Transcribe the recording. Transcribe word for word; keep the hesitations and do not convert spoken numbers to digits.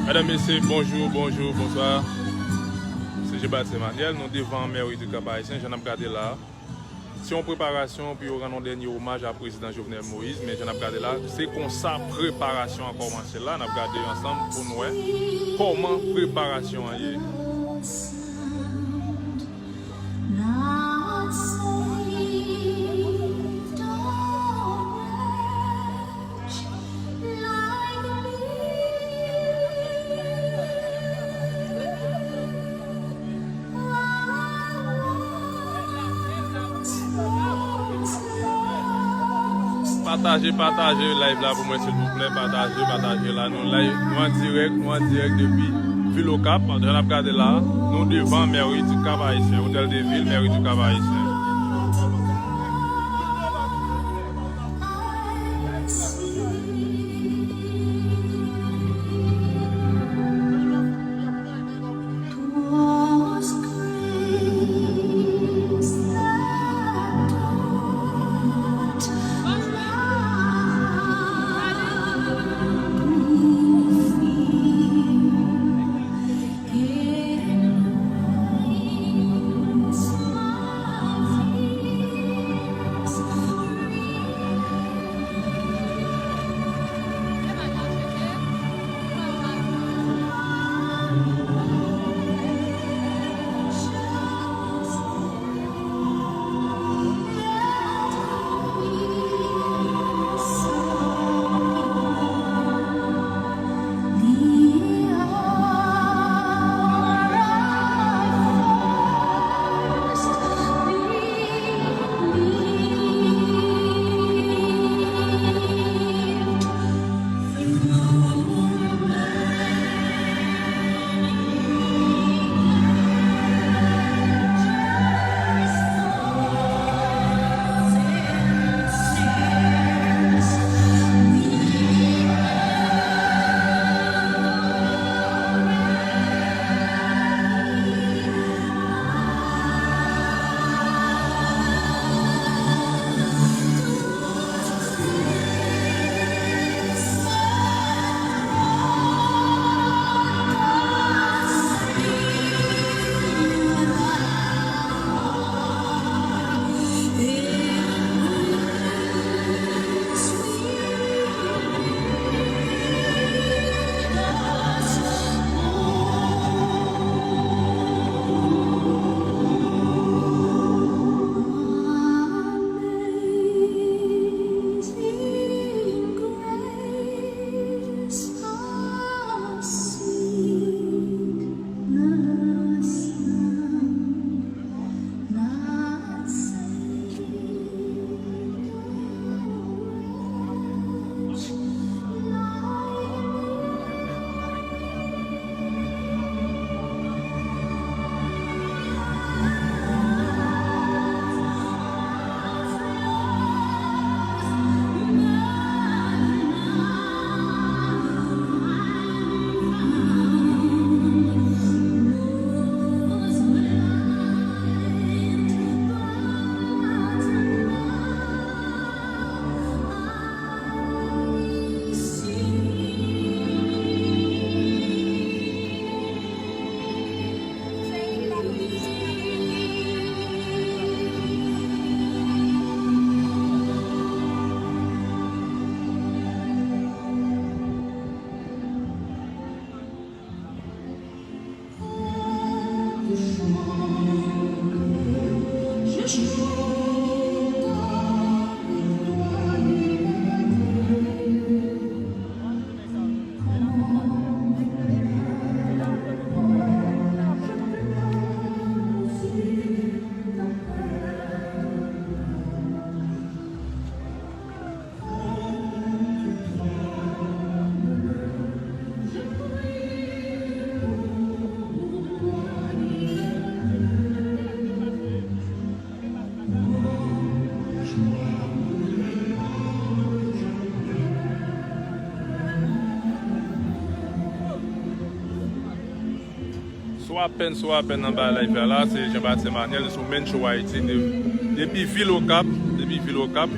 Medam, mesye, bonjou, bonjou, bonswa. Se Jean Baptiste Emmanuel, nou devan mèri di Kap Ayisyen, jan n ap gade la. Se yon preparasyon pou yo rann yon dènye omaj a Prezidan Jovenel Moïse, men jan n ap gade la, se konsa preparasyon an kòmanse la. N ap gade ansanm pou n wè kòman preparasyon an ye. Pataje, pataje live la pou mwen, silvouplè. Pataje, pataje la. Nou live, nou an dirèk, nou an dirèk depi Vil Okap. Pandan n ap gade la, nou devan mèri di Kap Ayisyen, Hôtel de Ville, mèri di Kap Ayisyen. Sou apèn, sou apèn anba live la, la, se Jean Baptiste Emmanuel sou Men Show Haiti, de- depi Vil Okap, depi Vil Okap.